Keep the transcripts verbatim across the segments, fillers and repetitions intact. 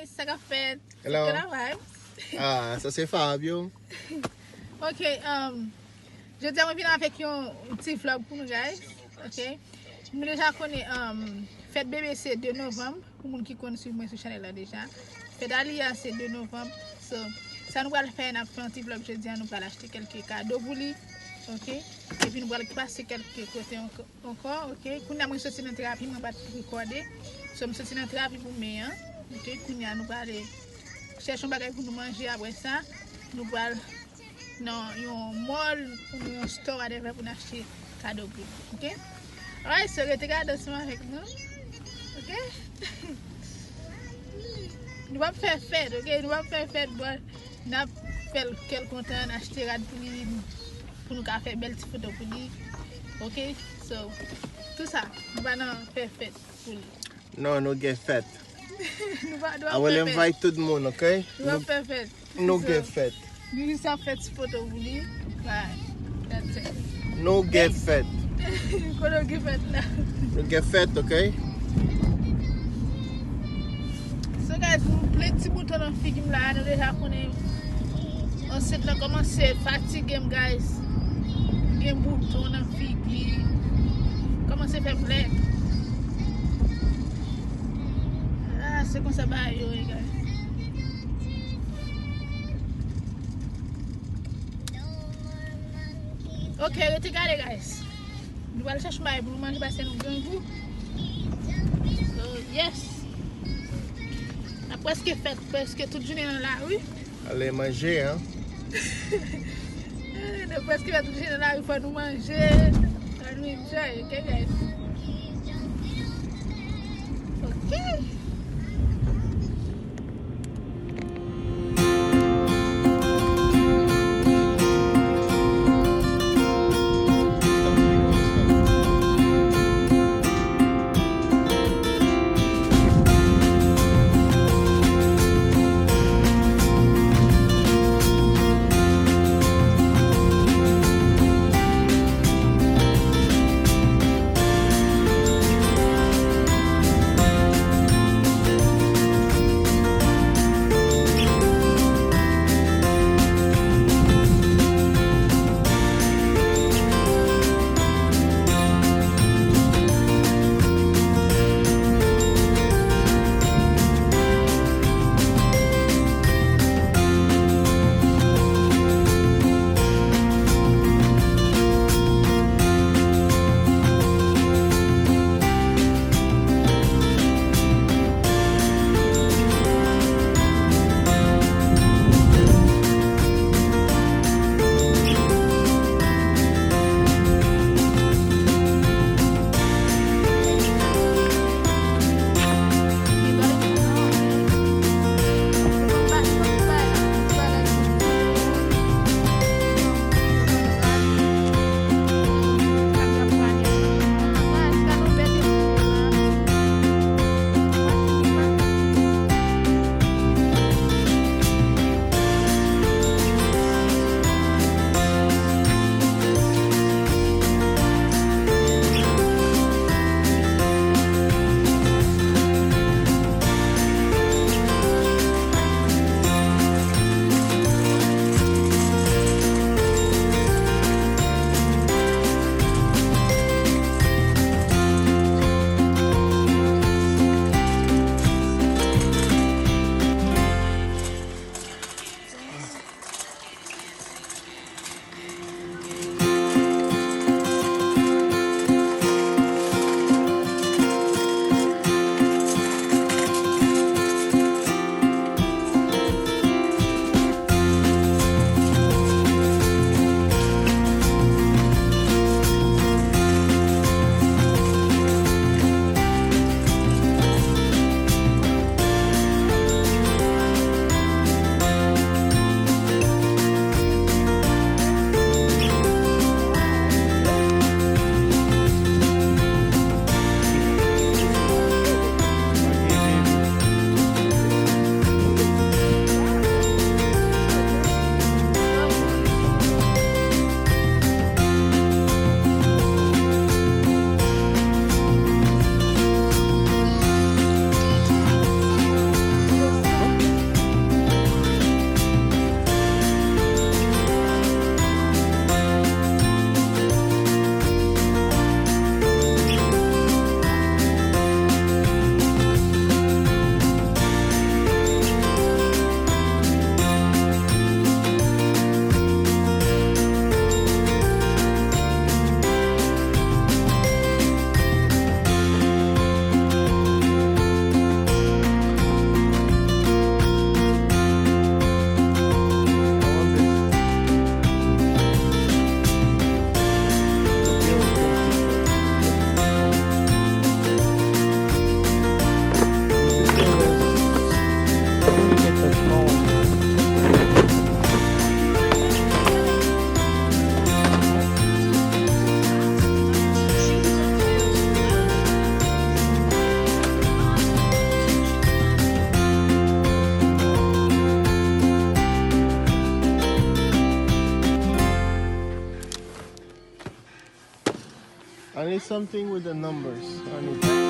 Sa k ap fèt? Hello. Good vibes. Ah, sa se Fabio. Ok, um, jodi a mwen vin avèk yon ti vlog pou nou, guys. Ok. Nou deja konnen, um, fèt bebe se de novanm, pou moun ki konn swiv mwen sou chanèl la deja. Fèt Aliya se de novanm. So, sa nou pral fè, n ap fè yon ti vlog jodi a, nou pral achte kèlke kado pou li. Ok. Epi nou pral pase kèlke kote ankò. Ankò, ok. Kounye a mwen soti nan terapi, mwen pa t rekòde. So, m soti nan terapi pou men an. Ok, kounye a nou prale chèche yon bagay pou nou manje. Apre sa, nou pral nan yon mall, pou nou yon store, whatever, pou n achte kado pou li. Ok? Alright, so rete gade ansanm avèk nou. Ok? Nou p ap fè fèt, ok? Nou p ap fè fèt, but n ap fè l kè l kontan, n achte rad pou li, pou nou ka fè bèl ti foto pou li. Ok? So, tout sa, nou pa nan fè fèt pou li. Non, nou gen fèt. Nou pa, nou pa fè fèt. I will invite tout moun, ok? Nou pa fè fèt. Nou gen fèt. Nou jis ap fè ti foto pou li. Right. That's it. Nou gen fèt. Kote w gen fèt la? Nou gen fèt, ok? So, guys, m plen ti bouton nan figi m la, nou deja konnen ansent lan kòmanse fatige m, guys. Gen bouton nan figi. Kòmanse fè m lèd. Ah, se konsa bagay yo ye, guys. Ok, rete gade, guys. Nou pral chèche bagay pou nou manje paske nou grangou. So, yes. N ap prèske fèt, prèske tout jounen nan lari. Ale manje, hein? Nou prèske fèt tout jounen nan lari, fò nou manje. Fò nou enjoy, ok, guys? Ok. I need something with the numbers on it.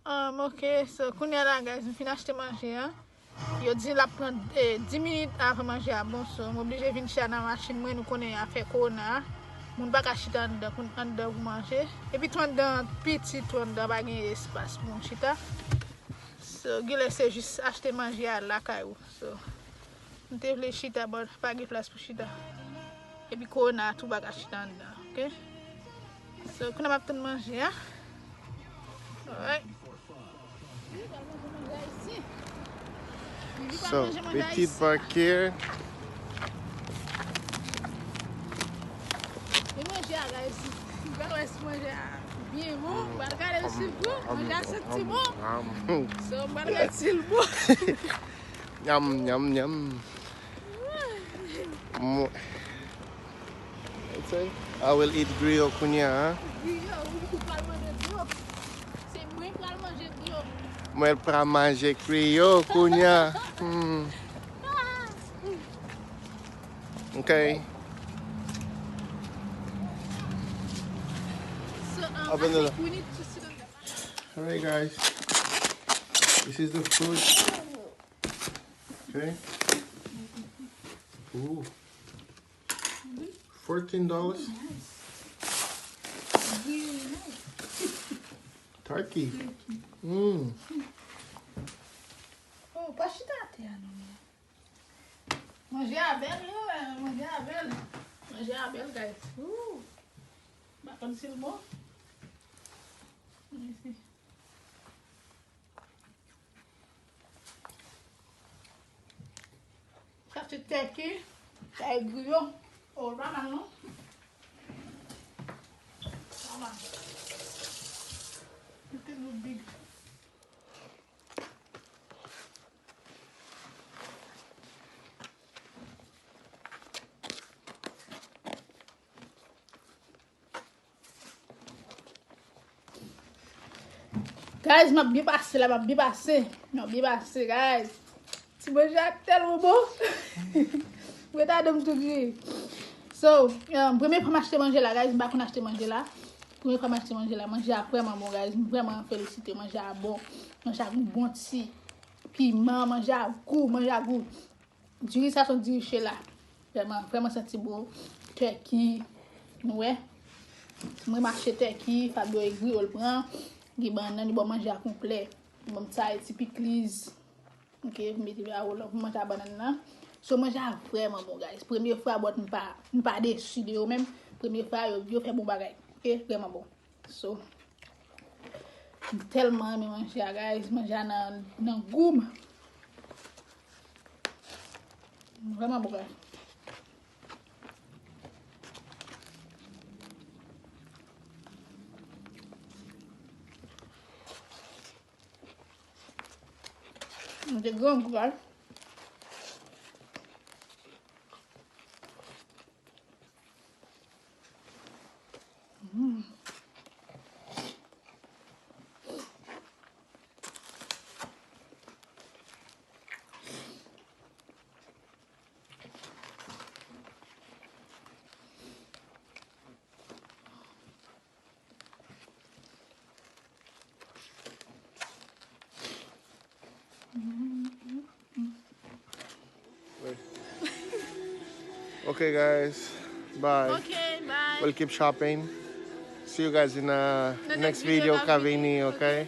Um, ok, so kounye a la, guys, m fin achte manje a. Yo di l ap pran, eh, dis minit avan manje a bon, so m oblije vin chita nan machin mwen, nou konnen afè kowona a. Moun pa ka chita anndan, pou, anndan pou manje. Epi tou anndan piti, tou anndan pa gen espas pou moun chita. So, genlè se jis achte manje a lakay ou. So, m te vle chita, but pa gen plas pou chita. Epi kowona a tou pa ka chita anndan, ok? So, kounye a m ap tann manje a. Alright. So, petit back here. E manje a, guys. M pral wè si manje a byen bon. M pral gade si l bon. Manje a santi bon. So, m pral gade si l bon. Nyam, nyam, nyam. Mwen, I will eat griyo kounye a, hein? Griyo, ou, ou pral manje griyo. Se mwen pral manje griyo. Mwen pral manje griyo kounye a. Hmm. Ok. So, um, open the door. I think we need to sit on the mat. All right, guys. This is the food. Okay. Ooh. Fourteen dollars. Really nice. Turkey. Mm. Oh, pa chita atè a non. Manje a bèl, wi, manje a bèl. Manje a bèl, guys. Ooh. M pa konn si l bon. Let me see. Sa se tèki, sa e griyo. Oh, pa mal non. Pa mal. Mete nou big. Guys, m ap byen pase la, m ap byen pase. M ap byen pase, guys. Ti manje a tèlman bon. Mwen ta dam tou gri. So, um, premye fwa m achte manje la, guys, m pa konn achte manje la. Premye fwa m achte manje la, manje a vrèman bon, guys. M vrèman felisite, manje a bon. Manje a gon bon ti piman, manje a gou, manje a gou. Diri sa se yon diri chela. Vrèman, vrèman santi bon. Tèki, nou wè. Mwen m achte tèki, Fabio egri, yo l pran. Gen bannann, li ban manje a konplè. Li ban m sa, ti pikliz. Ok, m mete a wolo pou manje a bannann nan. So, manje a vrèman bon, guys. Premye fwa, but m pa, m pa desi de yo menm. Premye fwa, yo, yo fè bon bagay. Ok, vrèman bon. So, m tèlman renmen manje a, guys. Manje a nan, nan gou m. Vrèman bon, guys. M te grangou, guys. Okay, guys. Bye. Okay, bye. We'll keep shopping. See you guys in the next video ka vini, okay?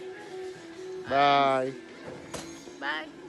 Bye. Bye.